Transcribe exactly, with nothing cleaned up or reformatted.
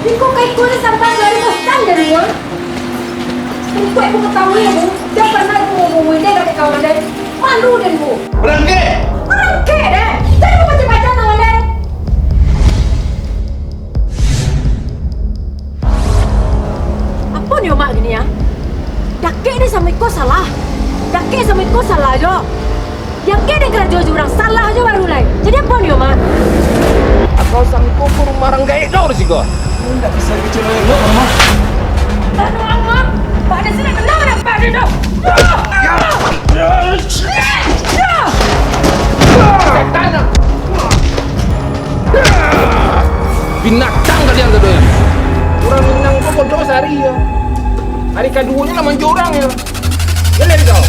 Iko ka iko ni sampai dari bosan dari yo. Untuak ibu ketahui, Bu, jan pernah ibu ngomong ide dari kawan dari. Malu den, Bu. Barangkek! Barangkek den. Jan ibu pacah-pacah kawan dari. Apo nyo mak gini, ah? Dakek ni samo iko salah. Dakek samo iko salah jo. Dakek ni karajo jo urang salah jo baru lai. Jadi apo nyo mak? Atau sangko ko rumah urang gaek do di siko? Indak bisa bicara elok, Mak. Tolong, Mak. Pak Desi nak kenal dengan Pak Desi tu. Setan, ah. Binatang kalian sadonyo. Urang Minang ko bodoh sahari yo. Hari kaduonyo lah manjorang yo. Jalan kau.